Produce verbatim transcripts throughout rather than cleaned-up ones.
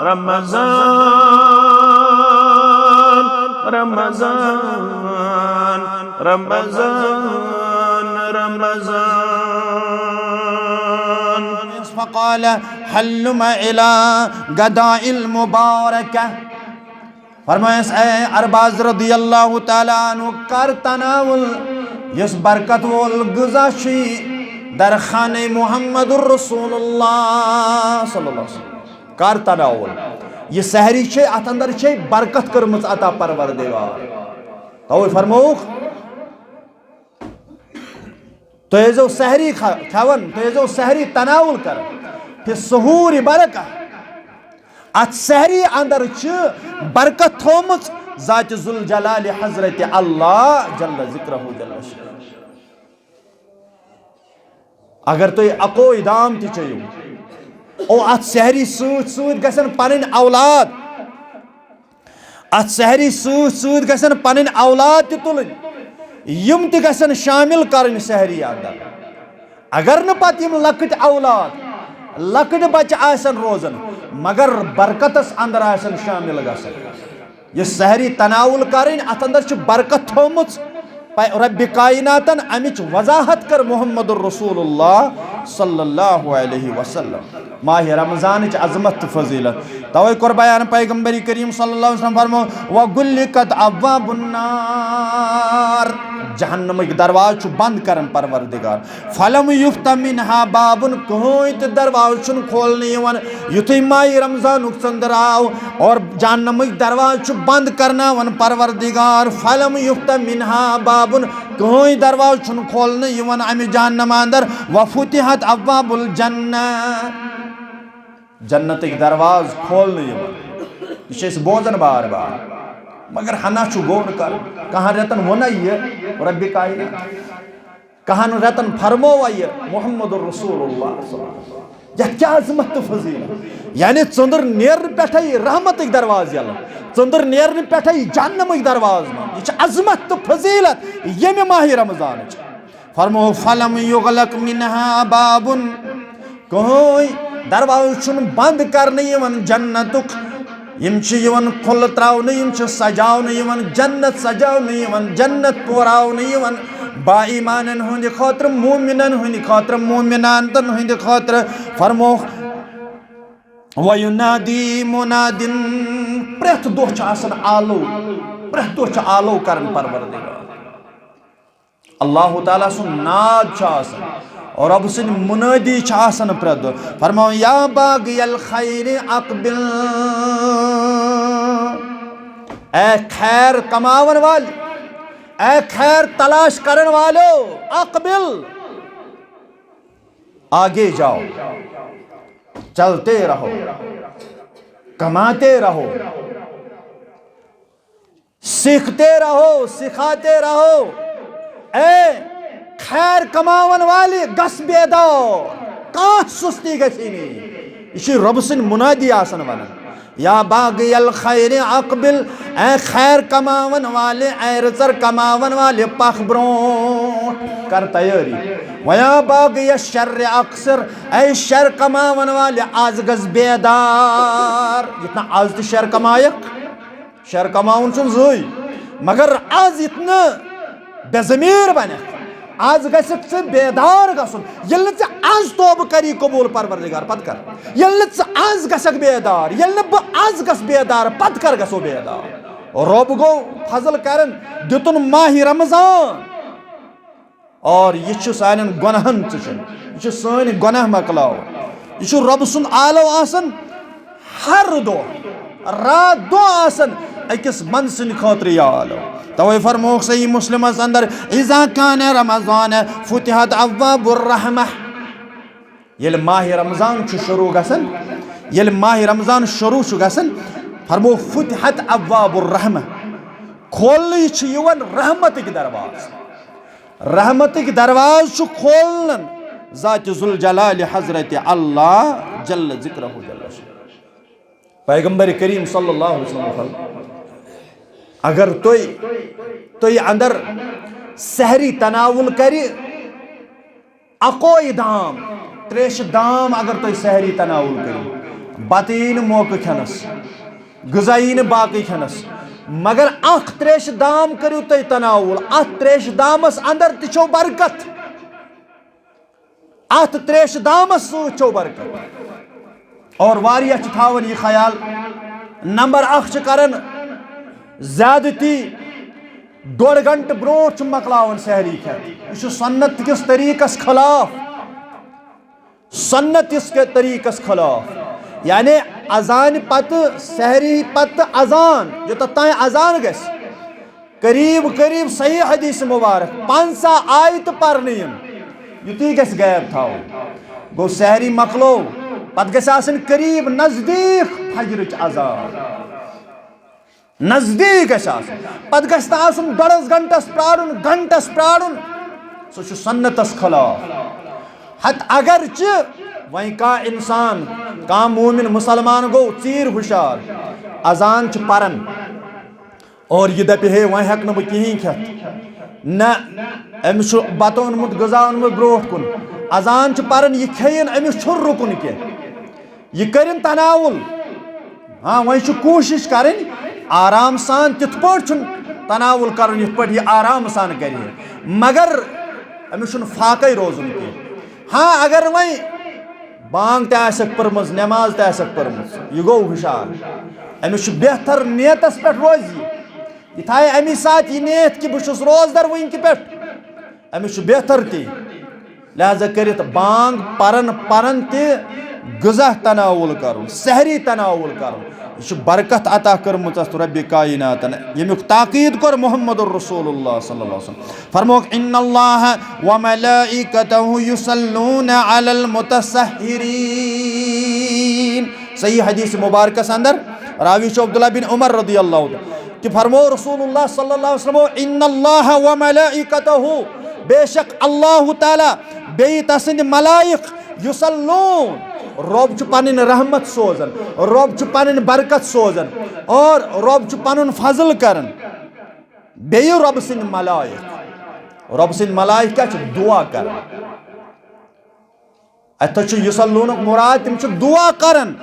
رمضان، رمضان، رمضان، رمضان۔ فقال: هلم إلى الغداء المبارك۔ فرمایس، اے ارباز رضی اللہ تعالیٰ عنہ، کر تناول یُس برکت وول غذا چھُ، در خانہ محمد رسول اللہ صلی اللہ علیہ وسلم۔ کر تناول۔ یہِ سحری چھے، اتھ اندر چھے برکت کٔرمٕژ عطا پروردگار۔ توے فرمووُکھ، تُہۍ ٲسۍزیو سحری کھا-، کھٮ۪وان، تُہۍ ٲسۍزیو سحری تناول کران۔ فی السحور برکہ۔ اتھ سحری اندر چھِ برکت تھومٕژ ذات ذوالجلال حضرت اللہ جل ذکرہ جل شانہ۔ اگر تُہۍ اکوے دام تہِ چیٚیِو، او اتھ سحری سۭتۍ سۭتۍ گژھن پنٕنۍ اولاد، اتھ سحری سۭتۍ سۭتۍ گژھن پنٕنۍ اولاد تہِ تُلٕنۍ، یِم تہِ گژھن شامل کرٕنۍ سحری اندر۔ اگر نہٕ پتہٕ یِم لۄکٕٹۍ اولاد، لۄکٕٹۍ بچہٕ آسن روزان، مگر برکتس اندر آسن شامل گژھان۔ یہِ سحری تناول کرٕنۍ، اتھ اندر چھِ برکت تھٲومٕژ۔ پے-، رب کائناتن امِچ وضاحت کٔر محمد رسول اللہ صلی اللہ علیہ وسلم۔ ماہ رمضانٕچ عظمت تہٕ فضیلت۔ توے کوٚر بیان پیغمبر کریم صلی اللہ علیہ وسلم فرمو، "وغلقت ابواب النار"، جہنمٕکۍ دروازٕ چھُ بند کران پروردگار۔ فلم یفتح منها باب، کٕہٕنۍ تہِ دروازٕ چھُنہٕ کھولنہٕ یِوان۔ یُتھُے ماہِ رمضانُک ژٔنٛدٕر آو اور جہنمٕکۍ دروازٕ چھُ بنٛد کرناوان پروردگار۔ فلم یفتح منها باب، کٕہٕنۍ دروازٕ چھُنہٕ کھولنہٕ یِوان اَمہِ جہنمہٕ اندر۔ وفتحت ابواب الجنہ، جنتٕکۍ دروازٕ کھولنہٕ یِوان۔ یہِ چھِ أسۍ بوزان بار بار، مگر ہنا چھُ غور کرُن۔ کہن رٮ۪تن ووٚنا یہِ ربِ کائنات؟ کہن رٮ۪تن فرمووا یہِ محمد رسول اللہ صلی اللہ علیہ وسلم؟ یتھ کیٛاہ عظمت تہٕ فضیلت! یعنی ژٔنٛدٕر نیرنہٕ پٮ۪ٹھے رحمتٕکۍ دروازٕ یلہٕ، ژٔنٛدٕر نیرنہٕ پٮ۪ٹھے جہنمٕکۍ دروازٕ بنٛد۔ یہِ چھِ عظمت تہٕ فضیلت ییٚمہِ ماہِ رمضانٕچ۔ فرموو، فلم یغلق منها باب، کٕہٕنۍ دروازٕ چھُنہٕ بنٛد کرنہٕ یِوان جنتُک۔ یِم چھِ یِوان کھُلہٕ تراونہٕ، یِم چھِ سجاونہٕ یِوان، جنت سجاونہٕ یِوان، جنت پوراونہٕ یِوان با ایمانن ہٕنٛدِ خٲطرٕ، مومنن ہٕنٛدِ خٲطرٕ، مومناتن ہٕنٛدِ خٲطرٕ۔ فرمووُکھ، وینادی منادن، پرٛٮ۪تھ دۄہ چھُ آسان آلو، پرٛٮ۪تھ دۄہ چھُ آلو کران پروردگار۔ اللہ تعالیٰ سُنٛد ناد چھُ آسان، رۄب سٕنٛدۍ مُنٲدی چھِ آسان پرٛٮ۪تھ دۄہ۔ فرماوان، یا باغی الخیر اقبل، اے خیر کماون والے، اے خیر تلاش کرن والو، اقبل، آگے جاؤ، چلتے رہو، کماتے رہو، سیکھتے رہو، سکھاتے رہو۔ اے خیر کماون والے، گژھ بیدار، کانٛہہ سستی گژھی نہٕ۔ یہِ چھُ رۄب سٕنٛدۍ مُنادی آسان ونان۔ یا باغی الخیر اقبل، اے خیر کماون والے، اے رٕژر کماون والے، پکھ برونٛٹھ، کر تیٲری۔ ویا باغی الشر اقصر، اے شر کماون والے، از گژھ بیدار۔ یِتھ نہٕ از تہِ شر کمایکھ، شر کماوُن چھُنہٕ زٕے، مگر از یِتھ نہٕ بے ضمیٖر بنکھ، از گژھکھ ژٕ بیدار گژھُن۔ ییٚلہِ نہٕ ژےٚ از توبہٕ کری قبول پروردگار، پتہٕ کر۔ ییٚلہِ نہٕ ژٕ از گژھکھ بیدار، ییٚلہِ نہٕ بہٕ از گژھٕ بیدار، پتہٕ کر گژھو بیدار؟ رۄب گوٚو فضل کرن، دِتُن ماہِ رمضان۔ اور یہِ چھُ سانٮ۪ن گۄناہن ژٕچھُن، یہِ چھُ سٲنۍ گۄناہ مۄکلاوُن۔ یہِ چھُ رۄب سُنٛد آلو آسان ہر دۄہ، راتھ دۄہ آسان أکِس بنٛدٕ سٕنٛدِ خٲطرٕ یہِ آلو۔ توے فرمووُکھ صحیح مسلمس اندر، اذا کان رمضان فتحت ابواب الرحمہ۔ ییٚلہِ ماہِ رمضان چھُ شروع گژھان، ییٚلہِ ماہِ رمضان شروع چھُ گژھان، فرموو، فتحت ابواب الرحمہ، کھولنہٕ چھِ یِوان رحمتٕکۍ دروازٕ۔ رحمتٕکۍ دروازٕ چھُ کھولنہٕ ذات ذوالجلال حضرت اللہ جل ذکرہ جل شانہ۔ پیغمبر کریم صلی اللہ علیہ وسلم فرموو، اگر تُہۍ، تُہۍ اندر سحری تناول کرِ، اکوے دام، تریشہِ دام اگر تُہۍ سحری تناول کٔرِو، بتہٕ یی نہٕ موقعہٕ کھٮ۪نس، غذا یی نہٕ باقٕے کھٮ۪نس، مگر اکھ تریشہِ دام کٔرِو تُہۍ تناول، اتھ تریشہِ دامس اندر تہِ چھو برکت، اتھ تریشہِ دامس سۭتۍ چھو برکت۔ اور واریاہ چھِ تھاوان یہِ خیال، نمبر اکھ چھِ کران زیادتی، ڈوٚڈ گھنٹہٕ برونٛٹھ چھُ مۄکلاوان سحری کھٮ۪تھ۔ یہِ چھُ سنت کِس طریٖقس خلاف، سنت کِس طریٖقس خلاف۔ یعنی اذانہِ پتہٕ، سحری پتہٕ اذان، یوٚتتھ تام اذان گژھِ، قریب قریب صحیح حدیث مبارک پنژاہ آیتہٕ پرنہٕ یِن، یُتُے گژھِ غیب تھاوُن۔ گوٚو سحری مۄکلو، پتہٕ گژھِ آسٕنۍ قریب نزدیٖک فجرٕچ اذان۔ نزدیٖک گژھِ آسُن۔ پتہٕ گژھِ نہٕ آسُن ڈۄڈس گھنٹس پرارُن، گھنٹس پرارُن۔ سُہ چھُ سنتس خلاف۔ ہتہٕ اگرچہِ وۄنۍ کانٛہہ انسان، کانٛہہ مومن مسلمان گوٚو ژیٖرۍ ہُشار، اذان چھُ پران اور یہِ دپہِ، ہے، وۄنۍ ہٮ۪کہٕ نہٕ بہٕ کِہیٖنۍ کھٮ۪تھ، نہ، أمِس چھُ بتہٕ اوٚنمُت، غذا اوٚنمُت برونٛٹھ کُن، اذان چھُ پران، یہِ کھیٚیِن، أمِس چھُنہٕ رُکُن کینٛہہ۔ یہِ کٔرِن تناول۔ ہاں، وۄنۍ چھُ کوٗشِش کَرٕنۍ آرام سان، تِتھ پٲٹھۍ چھُنہٕ تناول کَرُن یِتھ پٲٹھۍ یہِ آرام سان کَرِ ہے۔ مگر أمِس چھُنہٕ فاقَے روزُن کینٛہہ۔ ہاں، اگر وۄنۍ بانگ تہِ آسٮ۪کھ پٔرمٕژ، نٮ۪ماز تہِ آسٮ۪کھ پٔرمٕژ، یہِ گوٚو ہُشار۔ أمِس چھُ بہتر نیتَس پٮ۪ٹھ روزِ یہِ۔ یہِ تھایہِ اَمی ساتہٕ یہِ نیت کہِ بہٕ چھُس روزدَر وٕنۍ کہِ پٮ۪ٹھ۔ أمِس چھُ بہتر تی۔ لہذا کٔرِتھ بانگ پرن پرن تہِ غذا تناول کرُن، سحری تناول کرُن۔ یہِ چھُ برکت عطا کٔرمٕژ اَتھ رۄبِ کائناتن، ییٚمیُک تاکید کوٚر محمد رسول اللہ صلی اللہ علیہ وسلم۔ فرمووُکھ، "ان اللہ وملائکتہ یصلون علی المتصہرین۔" صحیح حدیث مبارکس اندر راوی چھُ عبداللہ بن عمر رضی اللہ عنہ۔ تہِ فرموو رسول اللہ صلی اللہ علیہ وسلم، "ان اللہ وملائکتہ"، بے شک اللہ تعالیٰ بیٚیہِ تسٕنٛدۍ ملائک، یصلون، رۄب چھُ پنٕنۍ رحمت سوزان، رۄب چھُ پنٕنۍ برکت سوزان، اور رۄب چھُ پنُن فضل کران۔ بیٚیہِ رۄب سٕنٛدۍ ملائک، رۄب سٕنٛدۍ ملائک کیٛاہ چھِ؟ دعا کران۔ اتھ چھُ یصلونُک مراد، تِم چھِ دعا کران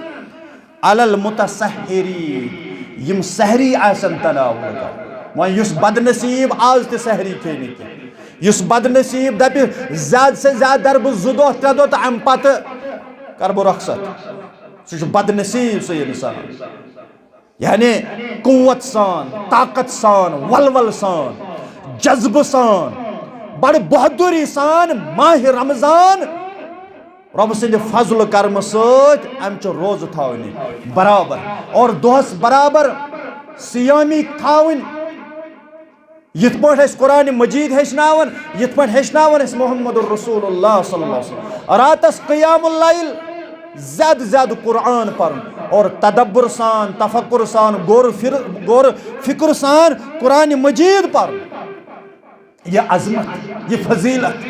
علی المتصہرین، یِم سحری آسن تناول کران۔ وۄنۍ یُس بدنصیب آز تہِ سحری کھیٚیہِ نہٕ کینٛہہ، یُس بدنصیب دپہِ زیادٕ سے زیادٕ درٕ بہٕ زٕ دۄہ ترٛےٚ دۄہ تہٕ امہِ پتہٕ کرٕ بہٕ رۄخصت، سُہ چھُ بدنصیب سُہ انسان۔ یعنی قوت سان، طاقت سان، ولول سان، جذبہٕ سان، بڑٕ بہادری سان ماہِ رمضان رۄبہٕ سٕنٛدِ فضلہٕ کرمہٕ سۭتۍ امہِ چہِ روزٕ تھاونہِ برابر اور دۄہس برابر صیامی تھاوٕنۍ۔ یِتھ پٲٹھۍ اَسہِ قرآن مجید ہیٚچھناوان، یِتھ پٲٹھۍ ہیٚچھناوان اَسہِ محمد رسول اللہ صلی اللہ علیہ وسلم۔ راتس قیام اللیل، زیادٕ زیادٕ قرآن پرُن اور تدبر سان، تفکر سان، غور فر-، غور فکر سان قرآن مجید پرُن۔ یہِ عظمت، یہِ فضیلت،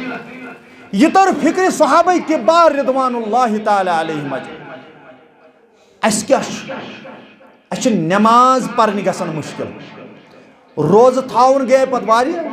یہِ توٚر فکرِ صحابہ کبار رضوان اللہ تعالیٰ علیہم اجمعین۔ اَسہِ کیٛاہ چھُ؟ اَسہِ چھِ نٮ۪ماز پرنہِ گژھان مُشکِل۔ روزٕ تھاوُن گٔیے پتہٕ واریاہ،